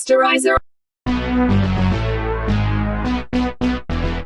Posterizer.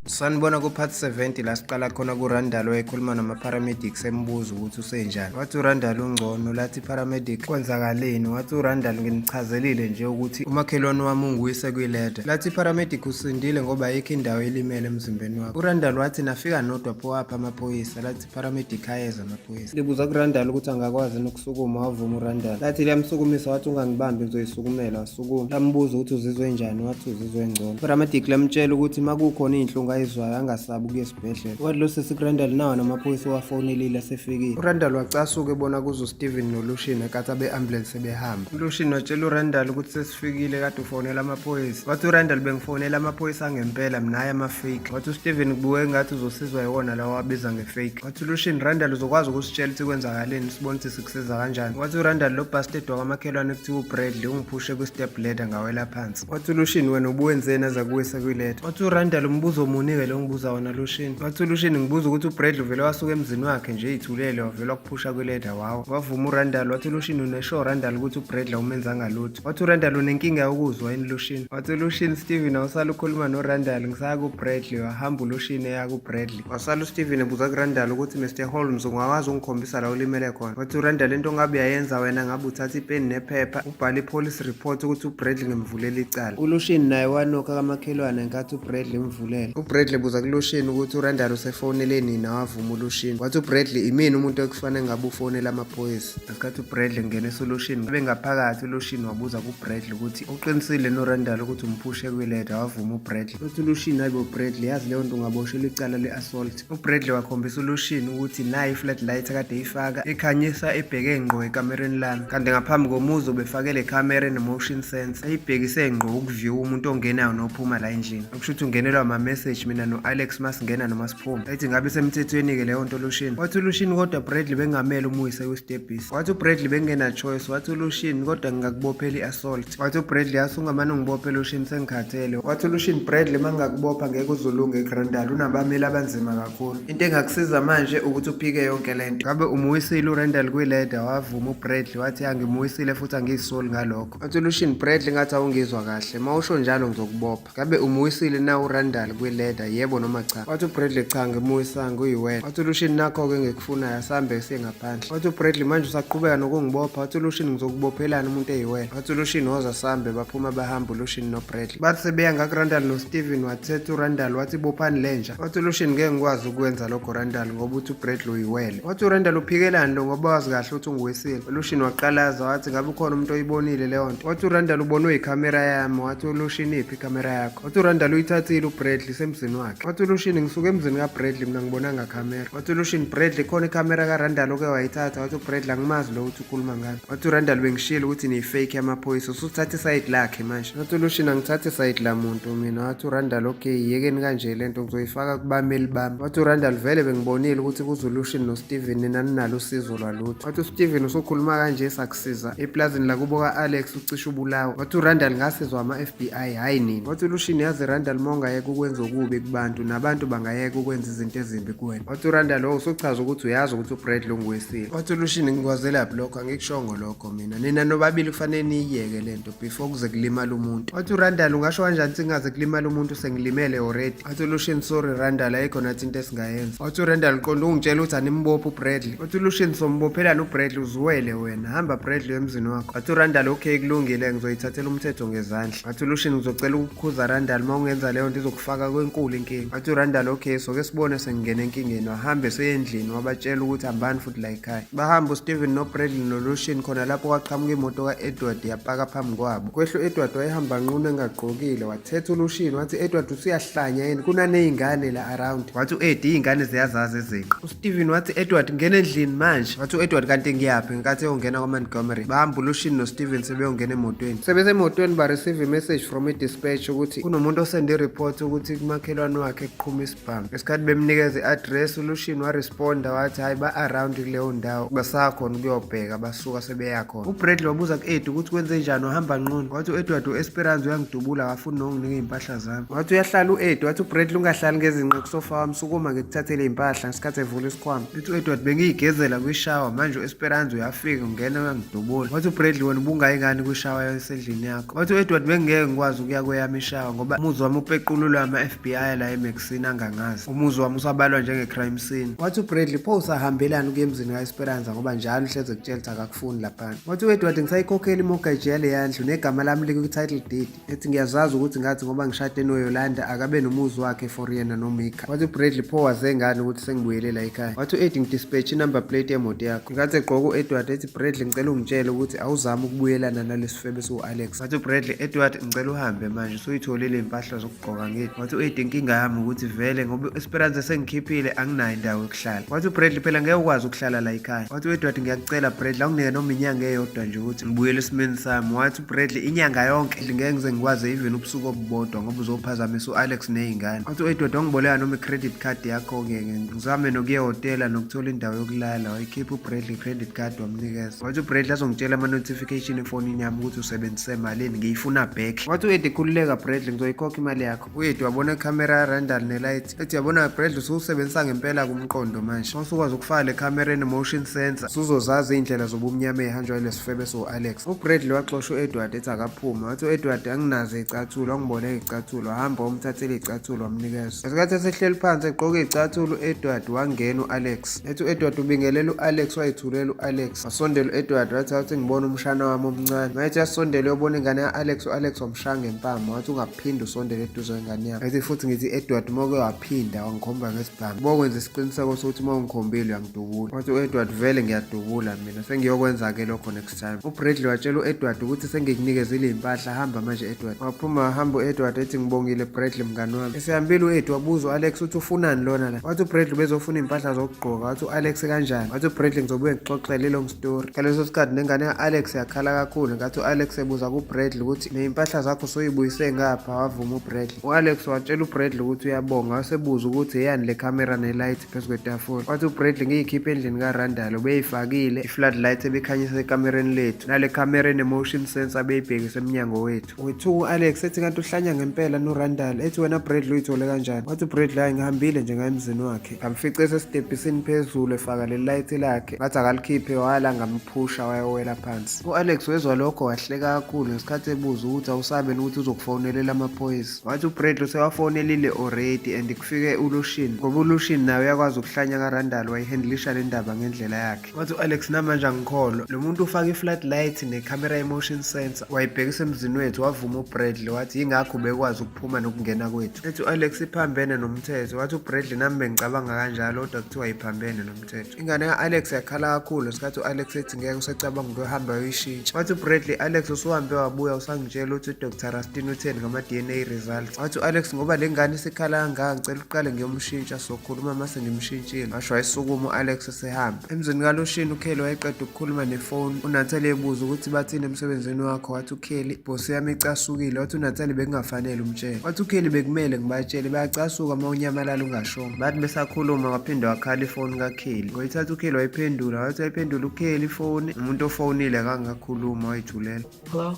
Sanibona ku-part 70 la siqala khona kuRandall owayekhuluma nama-paramedics embuza ukuthi usenjani. Wathi uRandall ungcono, lathi i-paramedic kwenzakaleni? Wathi uRandall nginichazelile nje ukuthi umakhelwane wami ungiwise kwi-ladder. Lathi i-paramedic usindile ngoba ayikho indawo elimele emzimbeni wakho. URandall wathi nafika nodwa pho apha amaphoyisa, lathi i-paramedic ayeza amaphoyisa. Libuza kuRandall ukuthi angakwazi nokusukuma, wavuma uRandall. Lathi liyamsukumisa wathi ungangibambi ngizoyisukumela, wasukuma. Lambuza ukuthi uzizwe njani, wathi uzizwe ngcono. Paramedic lamtshela ukuthi makukhona iy'nhlungu ayizwayo angasabi ukuya esibhedlela. Wathi lo sisi kuRandall nawo namaphoyisa owafonelile asefikile. URandall wacasuka ebona kuze uSteven noLucian ngenkathi abe-ambulance sebehamba. ULucian watshela uRandall ukuthi sesifikile kade ufonela amaphoyisa. Wathi uRandall bengifonela amaphoyisa angempela mina hhayi ama-fake. Wathi uSteven kubuke ngathi uzosizwa yiwona lawa abiza nge-fake. Wathi uLucian Randall uzokwazi ukusitshela ukuthi kwenzakaleni sibone ukuthi sikusiza kanjani. Wathi uRandall lo bastard wakamakhelwane kuthiwa uBradley ungiphushe kwi-step ladder ngawela phansi. Wathi uLucian wena ubuwenzeni aza kuwisa kwi-ladder. Wathi uRandall umbuzo muni-ke lo ngibuza wona Lucian. Wathi uLucian ngibuza ukuthi uBradley uvele wasuka emzini wakhe nje eyithulele wavele wakuphusha kwi-ladder wawa. Wavuma uRandall wathi uLucian unesure Randall ukuthi uBradley awumenzanga lutho. Wathi uRandall unenkinga yokuzwa yini Lucian. Wathi uLucian Steven awusale ukhuluma noRandall ngisaya kuBradley wahamba uLucian eya kuBradley. Wasala uSteven ebuza kuRandall ukuthi Mr Holmes ungakwazi ungikhombisa la ulimele khona. Wathi uRandall into ongabe uyayenza wena ngabe uthatha ipeni nephepha ubhale i-police report ukuthi uBradley ngimvulela icala. ULucian naye wanokha kamakhelwane ngenkathi uBradley emvulela. UBradley ebuza kuLucian ukuthi uRandall usefonele nini wavuma uLucian. Wathi uBradley imini umuntu ekufanele ngabe ufonela amaphoyisa. Ngesikhathi uBradley ngena esolution bengaphakathi uLucian wabuza kuBradley ukuthi uqinisile noRandall ukuthi umphushe kwi-ladder wavuma uBradley. Uthi uLucian hayibo Bradley yazi leyo nto ungaboshelwa icala le-assault. UBradley wakhombisa uLucian ukuthi nayi i-flat light akade eyifaka ekhanyisa ebheke ngqo ekamereni lami kanti ngaphambi komuzi ubefake le khamera ene-motion sensor eyibhekise ngqo ukuview umuntu ongenayo nophuma la endlini. Okusho ukuthi ungenelwa ama-message mina no-Alex masingena noma siphuma. Ethi ngabe isemthethweni-ke leyo nto Lucian. Wathi uLucian kodwa Bradley bengamele umuyise kwi-stebhisi. Wathi uBradley bengena-choice. Wathi uLucian kodwa ngingakubophela i-assault. Wathi uBradley yazi ungamane ungibophe Lucian sengikhathele. Wathi uLucian Bradley mangingakubopha ngeke uzulunge eGrandal unabameli abanzima kakhulu. Into engakusiza manje ukuthi uphike yonke lento. Ngabe umuwisile uRandall kwi-ladder wavuma uBradley wathi angimuwisile futhi angiyisoli ngalokho. Wathi uLucian Bradley ngathi awungizwa kahle. Mawusho njalo ngizokubopha. Ngabe umuwisile na uRandall kwi-ladder yebo noma cha? Wathi uBradley cha ngimuwisanga uyiwena. Wathi uLucian nakho-ke engikufunayo asambe siye ngaphandle. Wathi uBradley manje usaqhubeka nokungibopha. Wathi uLucian ngizokubophelani umuntu eyiwena. Wathi uLucian woza sambe baphuma bahamba uLucian noBradley. Bathi sebeya ngakuRandall noSteven wathetha uRandall wathi bophani lenja. Wathi uLucian ngeke ngikwazi ukwenza lokho Randall ngoba uthi uBradley uyiwele. Wathi uRandall uphikelani lo ngoba wazi kahle ukuthi ungiwisile. ULucian waqalaza wathi ngabe ukhona umuntu oyibonile leyo nto. Wathi uRandall ubonwe yikhamera yami. Wathi uLucian iphi ikhamera yakho? Wathi uRandall uyithathile uBradley semzini wakhe. Wathi uLucian ngisuke emzini kaBradley mina ngibonanga khamera. Wathi uLucian Bradley khona ikhamera kaRandall oke wayithatha. Wathi uBradley angimazi lo ukuthi ukhuluma ngani. Wathi uRandall bengishilo ukuthi niyi-fake yamaphoyisa usuthatha isayidi lakhe manje. Wathi uLucian angithathe isayidi lamuntu mina. Wathi uRandall okay yekeni kanje lento ngizoyifaka kubameli bami. Wathi uRandall vele bengibonile ukuthi kuze uLucian noSteven nina ninalo usizo lwalutho. Wathi uSteven usukhuluma kanje sakusiza eplazini lakubo ka-Alex ucishe ubulawa. Wathi uRandall ngasizwa ama-FBI hhayi nina. Wathi uLucian yazi Randall uma ungayeka ukwenza okubi kubantu nabantu bangayeka ukwenza izinto ezimbi kuwena. Wathi uRandall oh usuchaza ukuthi uyazi ukuthi uBradley unguwesile. Wathi uLucian ngikwazelaphi lokho angikushongo lokho mina. Nina nobabili kufanele niyiyeke lento before kuze kulimala umuntu. Wathi uRandall ungasho kanjani singaze kulimala umuntu sengilimele already. Wathi uLucian sorry Randall ayikho nathi into esingayenza. Wathi uRandall qonda ungitshela ukuthi animbophe uBradley. Wathi uLucian sombophelana uBradley uziwele wena. Hamba Bradley emzini wakho. Wathi uRandall okay kulungile ngizoyithathela umthetho ngezandla. Wathi uLucian ngizocela ukukhuza Randall uma ungenza leyo nto izokufaka kwenkulu inkinga. Wathi uRandall okay soke sibone sengingena enkingeni. Wahambe seyendlini wabatshela ukuthi hambani futhi la ekhaya. Bahamba uSteven noBradley noLucian khona lapho kwaqhamuka imoto ka-Edward yapaka phambi kwabo. Kwehla u-Edward wayehamba nqunu engagqokile wathetha uLucian wathi Edward usuyahlanya yini kunaney'ngane la around. Wathi u-Eddie iy'ngane ziyazazi izinqa. USteven wathi Edward ngena endlini manje. Wathi u-Edward kanti ngiyaphi ngenkathi eyongena kwaMontgomery. Bahamba uLucian noSteven sebeyongena emotweni. Sebesemotweni ba-receive i-message from i-dispatch ukuthi kunomuntu osende i-report ukuthi kumakhelwane umakhelwane wakhe kuqhuma isibhamu. Ngesikhathi bemnikeza i-address uLucian waresponda wathi hhayi ba-around kuleyo ndawo basakhona ukuyobheka basuka sebeya khona. UBradley wabuza ku-Eddie ukuthi kwenze njani wahamba nqunu. Wathi u-Edward u-Esperance uyangidubula akafuni nokunginika iy'mpahla zami. Wathi uyahlala u-Eddie wathi uBradley ungahlali ngezinqe kusofa wami sukuma ngikuthathele iy'mpahla ngesikhathi evula isikhwama. Ethi u-Edward bengiyigezela kwishawa manje u-Esperance uyafika ungena uyangidubula. Wathi uBradley wena ubungayi ngani kwishawa yasendlini yakho. Wathi u-Edward bengingeke ngikwazi ukuya kweyami ishawa ngoba umuzi wami upeqululwe ama-FBI la eMaxine angangazi. Umuzi wami usabalwa njenge-crime scene. Wathi uBradley pho usahambelani ukuya emzini ka-Esperanza ngoba njalo uhleze kutshela ukuthi akakufuni laphana. Wathi u-Edward ngisayikhokhela imortgage yaleya ndlu negama lami likwi-title deed. Ethi ngiyazazi ukuthi ngathi ngoba ngishade noYolanda akabe nomuzi wakhe for yena noMika. Wathi uBradley pho waze ngani ukuthi sengibuyele la ekhaya. Wathi u-Eddie ngidispatch inumber plate yemoto yakho. Ngathi egqoka u-Edward ethi Bradley ngicela ungitshele ukuthi awuzami ukubuyelana nalesifebe siwu-Alex. Wathi uBradley Edward ngicela uhambe manje usuyitholile impahla zokugqoka ngithi. Wathi u-Eddie inkinga yami ukuthi vele ngoba u-Esperance sengikhiphile anginayo indawo yokuhlala. Wathi uBradley phela ngeke ukwazi ukuhlala la ekhaya. Wathi u-Edward ngiyakucela Bradley awunginike noma inyanga eyodwa nje ukuthi ngibuyele esimeni sami. Wathi Bradley inyanga yonke ngeke ngize ngikwazi even ubusuku obubodwa ngoba uzophazamisa u-Alex ney'ngane. Wathi u-Edward wangiboleka noma i-credit card yakho-ke ngizame nokuya ehhotela nokuthola indawo yokulala. Wayikhipha uBradley i-credit card wamnikeza. Wathi uBradley azongitshela ama-notification efonini yami ukuthi usebenzise malini ngiyifuna back. Wathi u-Eddie khululeka Bradley ngizoyikhokha imali yakho. U-Eddie wabona ikhamera yaRandall nelight ethi yabona Bradley usuwusebenzisa ngempela kumqondo manje. Usukwazi ukufaka le khamera ene-motion sensor usuzozazi iy'ndlela zobumnyama ey'hanjwa yilesifebe siwu-Alex. UBradley waxosha u-Edward ethi akaphume. Wathi u-Edward anginazo iy'cathulo, angiboleke iy'cathulo. Wahamba wamthathela iy'cathulo wamnikeza. Ngesikhathi esehleli phansi egqoke iy'cathulo u-Edward wangena u-Alex. Ethi u-Edward ubingelela u-Alex wayethulela u-Alex. Wasondela u-Edward wathi awuthi ngibona umshana wami omncane. Wayethi uyasondela uyobona ingane ka-Alex, u-Alex wamshaya ngempama wathi ungaphinde usondele eduze kwengane yami. Ethi futhi ngithi Edward uma uke waphinda wangikhomba ngesibhamu. Bokwenza isiqiniseko sokuthi uma ungikhombile uyangidubula. Wathi u-Edward vele ngiyadubula mina sengiyokwenza-ke lokho next time. UBradley watshela u-Edward ukuthi sengikunikezile iy'mpahla hamba manje Edward. Waphuma wahamba u-Edward ethi ngibongile Bradley mngani wami. Esehambile u-Ed wabuza u-Alex ukuthi ufunani lona la. Wathi uBradley ubezofuna iy'mpahla zokugqoka. Wathi u-Alex kanjani? Wathi uBradley ngizobuye ngixoxele i-long story. Ngaleso sikhathi nengane ka-Alex yakhala kakhulu ngathi u-Alex ebuza kuBradley ukuthi ney'mpahla zakho soyibuyise ngapha wavuma uBradley. U-Alex watshela uBradley ukuthi uyabonga wasebuza ukuthi eyani le camera ne-light phezu kwetafula. Wathi uBradley ngiyikhiphe endlini kaRandall ubeyifakile i-floodlight ebikhanyisa ekamereni lethu nale khamera ene-motion sensor beyibhekise emnyango wethu. Wethuka u-Alex ethi kanti uhlanya ngempela noRandall ethi wena Bradley uyithole kanjani? Wathi uBradley hayi ngihambile nje ngaye emzini wakhe. Ngamfica esesitebhisini phezulu efaka leli light lakhe. Ngathi akalikhiphe wala ngamphusha wayowela phansi. U-Alex wezwa lokho wahleka kakhulu ngesikhathi ebuza ukuthi awusabe ukuthi uzokufonelela amaphoyisa. Wathi uBradley usewafonelile already and kufike uLucian ngoba uLucian naye uyakwazi ukuhlanya kaRandall wayihandlisha le ndaba ngendlela yakhe. Wathi u-Alex namanje angikholwa lo muntu ufake i-floodlight nekhamera ye-motion sensor wayibhekisa emzini wethu wavuma uBradley wathi yingakho ubekwazi ukuphuma nokungena kwethu. Ethi u-Alex iphambene nomthetho wathi uBradley nami bengicabanga kanjalo kodwa kuthiwa iphambene nomthetho. Ingane ka-Alex yakhala kakhulu ngesikhathi u-Alex ethi ngeke usecabanga ukuyohamba ayoyishintsha. Wathi uBradley Alex usuhambe wabuya usangitshela ukuthi uDr Rastin utheni ngama-DNA results. Wathi u-Alex ngoba le ngane isikhala kangaka ngicela uqale ngiyomshintsha sokhuluma mase ngimshintshile. Washo wayesukuma u-Alex esehamba. Emzini kaLushini uKelly wayeqeda ukukhuluma nefoni. UNathali ebuza ukuthi bathini emsebenzini wakho wathi uKelly ibhosi yami icasukile. Wathi uNathali bekungafanele umtshele. Wathi uKelly bekumele ngibatshele bayacasuka uma unyamalala ungashongo. Bathi besakhuluma waphinde wakhala ifoni kaKelly. Wayithatha uKelly wayiphendula wathi wayiphendula uKelly ifoni umuntu ofonile akangakhuluma wayithulela. Hello?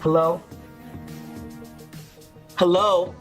Hello? Hello?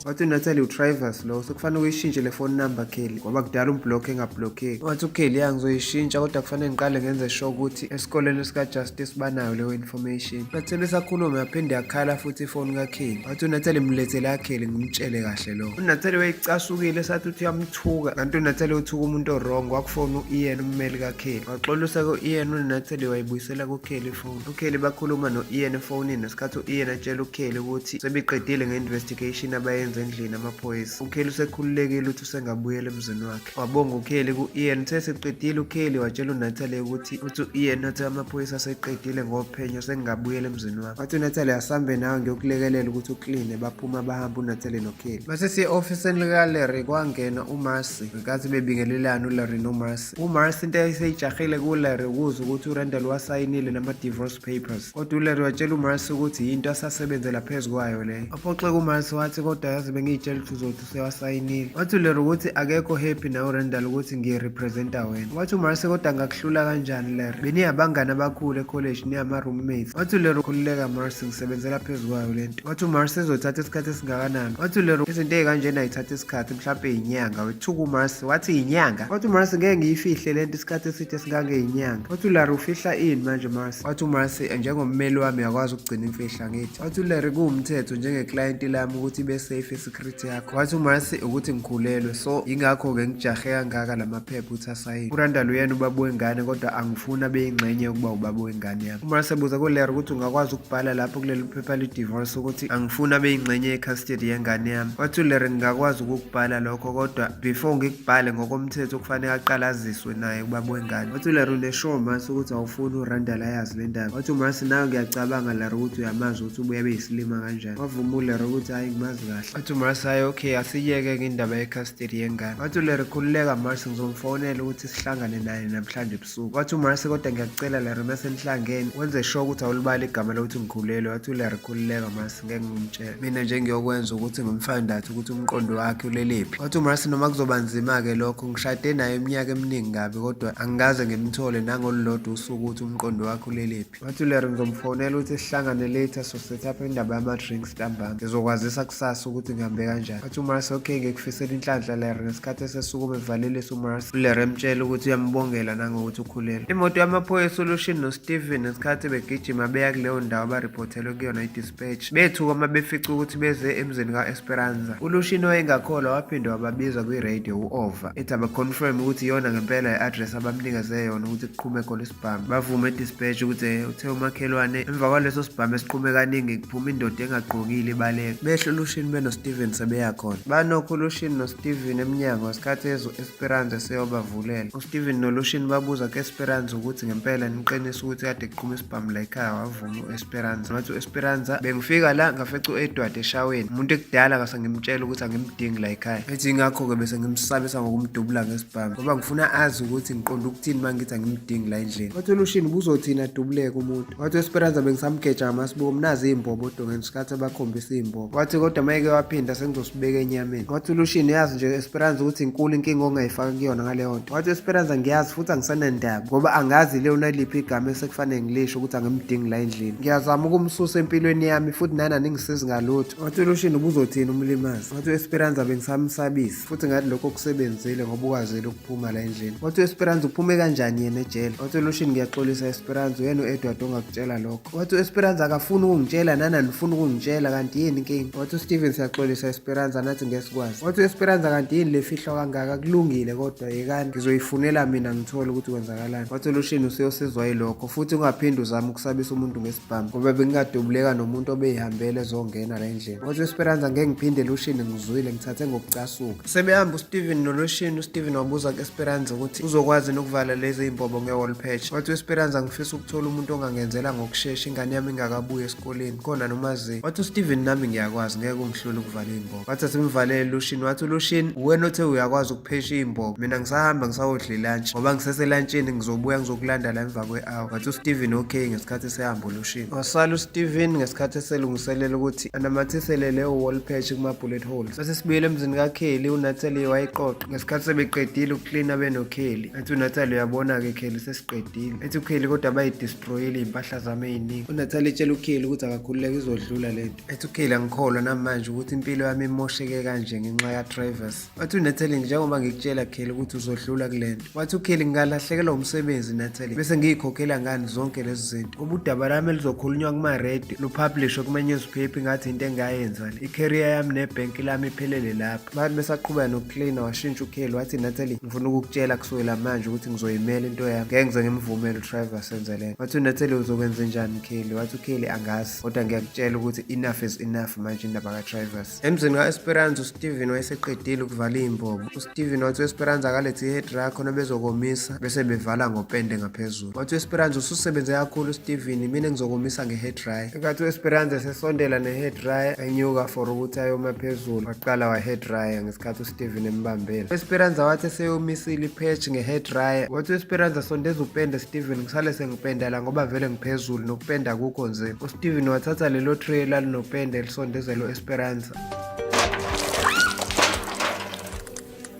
Wathi uNatalie uTrivers lo sekufanele uyishintshe le phone number Kelly ngoba kudala umblock engablockeki. Wathi uKelly ya ngizoyishintsha kodwa kufanele ngiqale ngenze sure ukuthi esikoleni sikaJustice banayo leyo information. Bathe besakhuluma yaphinde yakhala futhi ifoni kaKelly. Wathi uNatalie mlethele aKelly ngimtshele kahle lo. UNatalie wayecasukile sathi uthi uyamthuka kanti uNatalie uthuka umuntu o-wrong wakufona u-Ian ummeli kaKelly. Waxolisa ku-Ian uNatalie wayibuyisela kuKelly ifoni. UKelly bakhuluma no-Ian efonini ngesikhathi u-Ian atshela uKelly ukuthi sebeqedile nge-investigation abayenze endlini amaphoyisa. UKelly usekhululekile ukuthi usengabuyela emzini wakhe. Wabonga uKelly ku-Ian. Uthe seqedile uKelly watshela uNatalie ukuthi uthi u-Ian uthe amaphoyisa aseqedile ngophenyo sengingabuyela emzini wami. Wathi uNatalie asambe nawe ngiyokulekelela ukuthi ukline. Baphuma bahamba uNatalie noKelly. Base siye ofisini likaLarry kwangena uMarcy. Ngenkathi bebingelelana uLarry noMarcy. UMarcy into ayeseyijahile kuLarry ukuzwa ukuthi uRandall wasayinile nama-divorce papers. Kodwa uLarry watshela uMarcy ukuthi yinto asasebenzela phezu kwayo leyo. Waphoxeka uMarcy wathi kodwa yazi bengiyitshela ukuthi uzothi usewasayinile. Wathi uLarry ukuthi akekho happy nawe uRandall ukuthi ngirepresenta wena. Wathi uMarcy kodwa ngakuhlula kanjani Larry? Beniyabangani abakhulu e-college niyama-roommates. Wathi uLarry khululeka Marcy ngisebenzela phezu kwayo lento. Wathi uMarcy izothatha isikhathi esingakanani? Wathi uLarry izinto ey'kanjena ayithatha isikhathi mhlawumpe inyanga. Wethuka uMarcy wathi inyanga. Wathi uMarcy ngeke ngiyifihle lento isikhathi eside esingangeinyanga. Wathi uLarry ufihla ini manje Marcy? Wathi uMarcy njengommeli wami uyakwazi ukugcina imfihlo angithi. Wathi uLarry kuwumthetho njengeklayenti lami ukuthi ibe safe isecret yakho. Wathi uMarcy ukuthi ngikhulelwe so yingakho-ke ngijahe kangaka la maphepha ukuthi asayine. URandall uyena ubaba wengane kodwa angifuni abe yingxenye yokuba ubaba wengane yami. UMarcy ebuza kuLarry ukuthi ungakwazi ukubhala lapho kuleli phepha le-divorce ukuthi angifuni abe yingxenye ye-custody yengane yami. Wathi uLarry ngingakwazi ukukubhala lokho kodwa before ngikubhale ngokomthetho kufanele aqale aziswe naye ubaba wengane. Wathi uLarry une-sure Marcy ukuthi awufuni uRandall ayazi le ndaba. Wathi uMarcy nawe ngiyacabanga Larry ukuthi uyamazi ukuthi ubuye abe yisilima kanjani. Wavuma uLarry ukuthi hhayi ngimazi kahle. Wathi uMarcy hhayi okay asiyeke-ke indaba ye-custody yengane. Wathi uLarry khululeka Marcy ngizomfonela ukuthi sihlangane naye namhlanje ebusuku. Wathi uMarcy kodwa ngiyakucela Larry mase nihlangene wenze sure ukuthi awulibali igama lokuthi ngikhulelwe. Wathi uLarry khululeka Marcy ngeke ngimtshele. Mina nje ngiyokwenza ukuthi ngimfind out ukuthi umqondo wakhe ulelephi. Wathi uMarcy noma kuzoba nzima-ke lokho ngishade naye iminyaka eminingi kabi kodwa angikaze ngimthole nangolulodwa usuku ukuthi umqondo wakhe ulelephi. Wathi uLarry ngizomfonela ukuthi sihlangane later so set up indaba yama-drinks ntambama. Ngizokwazisa kusasa ukuthi ngihambe kanjani. Wathi uMarcy okay ngikufisela inhlanhla Larry. Ngesikhathi esesukuma evalelisa uMarcy, uLarry emtshela ukuthi uyambongela nangokuthi ukhulelwe. Imoto yamaphoyisa uLucian noSteven ngesikhathi begijima beya kuleyo ndawo abaripothelwe kuyona i-dispatch. Bethuka uma befica ukuthi beze emzini ka-Esperanza. ULucian owayengakholwa waphinde wababiza kwi-radio u-Ova ethi abaconfirm ukuthi iyona ngempela i-address abamnikeze yona ukuthi kuqhume khona isibhamu. Bavuma e-dispatch ukuthi uthe umakhelwane emva kwaleso sibhamu esiqhume kaningi kuphuma indoda engagqokile ibaleka. Behla uLucian benoSteven sebeya khona. Banokho uLucian noSteven emnyango ngesikhathi ezwa u-Esperanza eseyobavulela. USteven noLucian babuza ku-Esperanza ukuthi ngempela niqinisa ukuthi kade kuqhuma isibhamu la ekhaya wavuma u-Esperanza. Wathi u-Esperanza bengifika la ngafica u-Edward eshaweni umuntu ekudala ngase ngimtshela ukuthi angimdingi la ekhaya. Ethi ingakho-ke bese ngimsabisa ngokumdubula ngesibhamu ngoba ngifuna azi ukuthi ngiqonda ukuthini uma ngithi angimdingi la endlini. Wathi uLucian ubuzothini adubuleke umuntu. Wathi u-Esperanza bengisamgeja ngamasibomu nazi iy'mbobo odongeni ngesikhathi abakhombisa iy'mbobo. Wathi kodwa uma eke waphinda sengizosibeka enyameni. Wathi uLucian uyazi nje Esperanza ukuthi inkulu inkinga ongayifaka kuyona ngaleyo nto. Wathi u-Esperanza ngiyazi futhi angisenandaba ngoba angazi leyo naliphi igama esekufanele ngilisho ukuthi angimdingi la endlini. Ngiyazama ukumsusa empilweni yami futhi nani aningisizi ngalutho. Wathi uLucian ubuzothini umlimazi. Wathi u-Esperanza bengisamsabisa futhi ngathi lokho kusebenzile ngoba ukwazile ukuphuma la endlini. Wathi u-Esperanza uphume kanjani yena ejele. Wathi uLucian ngiyaxolisa Esperanza uyena u-Edward ongakutshela lokho. Wathi u-Esperanza akafuni ukungitshela nani anifuni ukungitshela kanti yini inkinga. Wathi uSteven siyaxolisa Esperanza nathi ngeke sikwazi. Wathi u-Esperanza kanti yini le fihlwa kangaka kulungile kodwa yekani ngizoyifunela mina ngithole ukuthi kwenzakalani. Wathi uLucian useyosizwa yilokho futhi ungaphinde uzame ukusabisa umuntu ngesibhamu ngoba bengingadubuleka nomuntu obeyihambele ezongena la endlini. Wathi u-Esperanza ngeke ngiphinde Lucian ngizwile ngithathe ngokucasuka. Sebehamba uSteven noLucian, uSteven wabuza ku-Esperanza ukuthi uzokwazi nokuvala lezi iy'mbobo nge-wall patch. Wathi u-Esperanza ngifisa ukuthola umuntu ongangenzela ngokushesha ingane yami ingakabuyi esikoleni khona nomaziyo. Wathi uSteven nami ngiyakwazi ngeke ungihlule ukuvala iy'mbobo. Wathi asimvalele Lucian, wathi uLucian uwena othe uyakwazi ukuphesha iy'mbobo mina ngisahamba ngisayodla ilantshi ngoba ngiseselantshini ngizobuya ngizokulanda la emva kwe-hour. Wathi uSteven okay ngesikhathi esehamba uLucian. Wasala uSteven ngesikhathi eselungiselela ukuthi anamathisele leyo wall patch kuma-bullet holes. Base sibuyele emzini kaKelly, uNatalie wayiqoqa ngesikhathi sebeqedile ukuklina benoKelly. Ethi uNatalie uyabona-ke Kelly sesiqedile. Ethi uKelly kodwa bayidestroyile iy'mpahla zami ey'ningi. UNatalie etshela uKelly ukuthi akakhululeke izodlula le nto. Ethi uKelly angikholwa namanje ukuthi impilo yami imosheke kanje ngenxa kaTravis. Wathi uNatalie njengoba ngikutshela Kelly ukuthi uzodlula kule nto. Wathi uKelly ngingalahlekelwa umsebenzi Natalie bese ngiyikhokhela ngani zonke lezi zinto. Ngoba udaba lami luzokhulunywa kuma-radio lupublishwe kuma-newspaper ngathi into engayenza le. I-career yami nebhenki lami iphelele lapho. Bathi besaqhubeka nokuklina washintsha uKelly wathi Natalie ngifuna ukukutshela kusukela manje ukuthi ngizoyimela into yami. Ngeke ngize ngimvumele uTravis enze le nto. Wathi uNatalie uzokwenza njani Kelly? Wathi uKelly angazi kodwa ngiyakutshela ukuthi enough is enough manje indaba kaTravis. Jesus. Emzini ka-Esperanza uSteven wayeseqedile ukuvala iy'mbobo. USteven wathi u-Esperanza akalethe i-hair dryer khona bezokomisa bese bevala ngopende ngaphezulu. Wathi u-Esperanza ususebenze kakhulu uSteven, mina ngizokomisa nge-hair dryer. Ngenkathi u-Esperanza esesondela ne-hair dryer enyuka for ukuthi ayoma phezulu, waqala wa-hair dryer ngesikhathi uSteven embambela. U-Esperanza wathi eseyomisile i-patch nge-hair dryer, wathi u-Esperanza sondeza upende Steven, ngisale sengipenda la ngoba vele ngiphezulu nokupenda akukho nzima. USteven wathatha lelo tray elalinopende elisondezela u-Esperanza.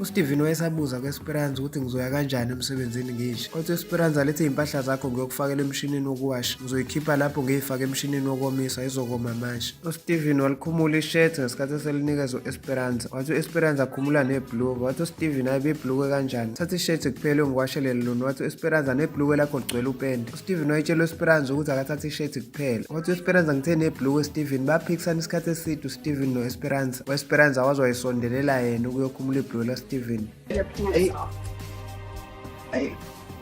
USteven wayesabuza ku-Esperanza ukuthi ngizoya kanjani emsebenzini ngisho. Wathi u-Esperanza letha iy'mpahla zakho ngiyokufakela emshinini wokuwasha. Ngizoyikhipha lapho ngiyifake emshinini wokomisa izokoma manje. USteven walikhumula ishethi ngesikhathi eselinikeza u-Esperanza. Wathi u-Esperanza khumula nebhuluku. Wathi uSteven ayibe ibhulukwe kanjani? Thatha ishethi kuphela ungiwashelele lona. Wathi u-Esperanza nebhulukwe lakho ligcwele upende. USteven wayetshela u-Esperanza ukuthi akathathe ishethi kuphela. Wathi u-Esperanza ngithe nebhulukwe Steven. Baphikisana isikhathi eside uSteven no-Esperanza. U-Esperanza waze wayesondelela yena ukuyokhumula ibhulukwe laSteven. Your pants Hey. off. Hey.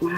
Wow.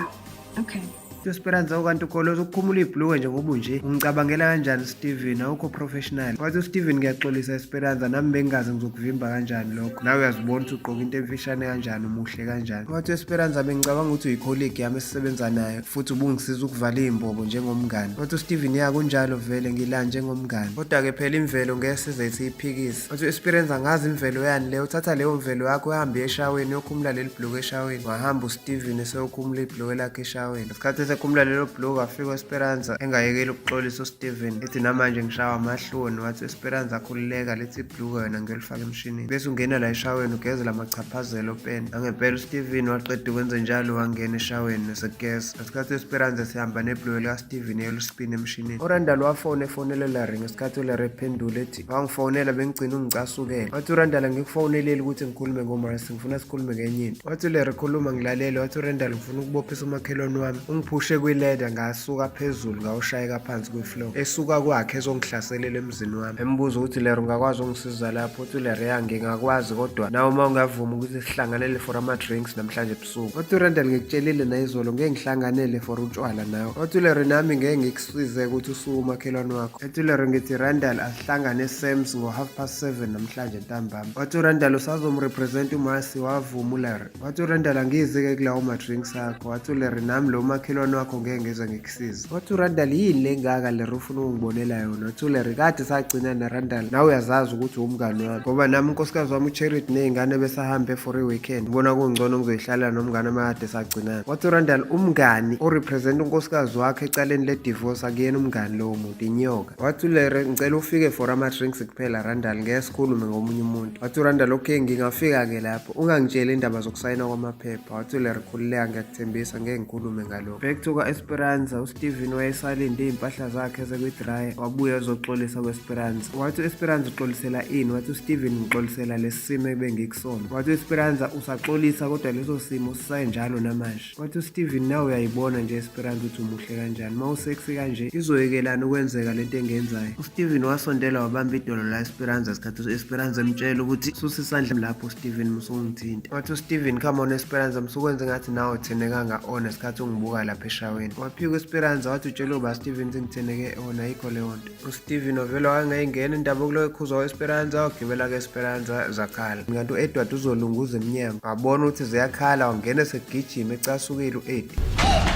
Okay. Esperanza ukanti ukholoza ukukhumula ibhulukwe nje ngoba unje ungicabangela kanjani Steven awukho professional. Wathi uSteven ngiyaxolisa Esperanza nami bengingazi ngizokuvimba kanjani lokho. Nawe uyazibona ukuthi ugqoka into emfishane kanjani umuhle kanjani. Wathi uEsperanza bengicabanga ukuthi uyicolleague yami esisebenza nayo futhi ubungisiza ukuvala iy'mbobo njengomngani. Wathi uSteven ya kunjalo vele ngila njengomngani. Kodwa-ke phela imvelo ngeke size siyiphikise. Wathi u-Esperanza angazi imvelo yani leyo, uthatha leyo mvelo yakho uhambe eshaweni uyokhumula leli bhuluku eshaweni. Wahamba uSteven eseyokhumula ibhuluku lakhe eshaweni. Ngesikhathi esekhumula lelo bhuluku wafika u-Esperanza engayekeli ukuxolisa uSteven ethi namanje ngishawa amahloni. Wathi u-Esperanza khululeka lethi ibhuluku wena ngiyolifaka emshinini. Bese ungena la eshaweni ugeze lamachaphazelo opende. Nangempela uSteven waqeda ukwenze njalo wangena eshaweni esekugeza. Ngesikhathi u-Esperanza sihamba nebhuluku likaSteven eyolispina emshinini. URandall wafona efonela uLarry ngesikhathi uLarry ephendula ethi wangifonela bengigcina ungicasukela. Wathi uRandall angikufoneleli ukuthi ngikhulume ngoMarcy, ngifuna sikhulume ngenye into. Wathi uLarry khuluma ngilalele. Wathi uRandall ngifuna ukubophisa umakhelwane wami. Ungiphushe kwileda ngasuka phezulu ngawushayeka phansi kwifloor. Esuka kwakhe ezongihlaselela emzini wami. Embuza ukuthi Larry ungakwazi ungisiza lapho? Uthi uLarry ya ngingakwazi kodwa nawe uma ungavuma ukuthi sihlanganele for ama-drinks namhlanje ebusuku. Wathi uRandall ngikutshelile nayizolo ngeke ngihlanganele for utshwala nawe. Wathi uLarry nami ngeke ngikusize ukuthi usuke umakhelwane wakho. Ethi uLarry ngithi Randall asihlangane eSams ngo-7:30 namhlanje ntambama. Wathi uRandall usazomrepresent uMarcy wavuma uLarry. Wathi uRandall angizi-ke kulawo ma-drinks akho. Wathi uLarry nami lo makhelwane wakho ngeke ngize ngikusize. Wathi uRandall yini le ngaka Larry ufuna ukungibonela yona? Wathi uLarry kade sagcina naRandall nawe uyazazi ukuthi uwumngani wami ngoba nami unkosikazi wami uCharity ney'ngane besahambe for i-weekend ngibona kungcono ngizoyihlalela nomngane amakade sagcinana. Wathi uRandall umngani orepresent unkosikazi wakhe ecaleni le-divorce akuyena umngani lowo muntu inyoka. Wathi uLarry ngicela ufike for ama-drinks kuphela Randall ngeke sikhulume ngomunye umuntu. Wathi uRandall okay ngingafika-ke lapho ungangitsheli indaba zokusayina kwamaphepha. Wathi uLarry khululeka ngiyakuthembisa ngeke ngikhulume ngalokho. Back to ka-Esperanza uSteven wayesalinde iy'mpahla zakhe ezekwi-dryer wabuya ezoxolisa ku-Esperanza. Wathi u-Esperanza uxolisela ini? Wathi uSteven ngixolisela lesi simo ebengikusona. Wathi u-Esperanza usaxolisa kodwa leso simo sisayenjalo namanje. Wathi uSteven nawe uyayibona nje Esperanza ukuthi umuhle kanjani. Uma usexy kanje izoyekelani ukwenzeka lento engiyenzayo. USteven wasondela wabamba idolo la Esperanza sikhathi u-Esperanza emtshela ukuthi susa isandla lapho Steven musungithinta. Wathi uSteven come on Esperanza musukwenze ngathi nawe utheneka nga-ona sikhathi ungibuka lapha eshaweni. Waphika u-Esperanza wathi utshela uba Steven sengitheneke ona ayikho leyo nto. USteven wavele wangayingena indaba okuloyo ekhuzwa u-Esperanza wagibela ke-Esperanza zakhala. Kanti u-Edward uzolunguza emnyango wabona ukuthi ziyakhala wangena esegijima ecasukile u-Eddie.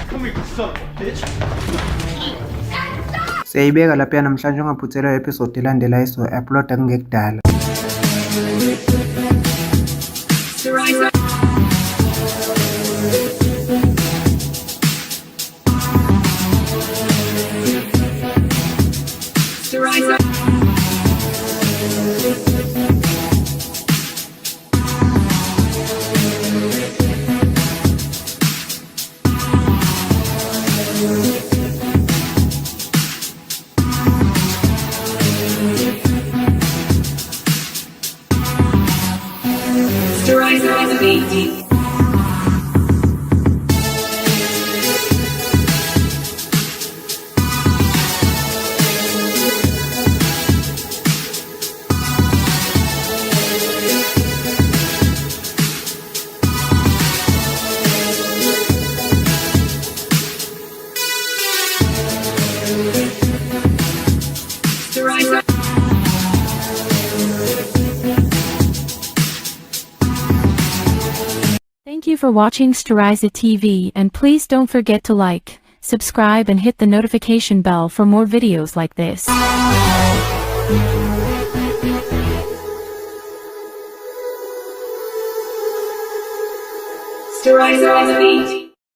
Come here, you son of a bitch. Siyayibeka lapha namhlanje ungaphuthelwa episode elandelayo esizoyi-uploada kungekudala. Thank you for watching Storiza TV, and please don't forget to like, subscribe and hit the notification bell for more videos like this. Sterizer on the beat.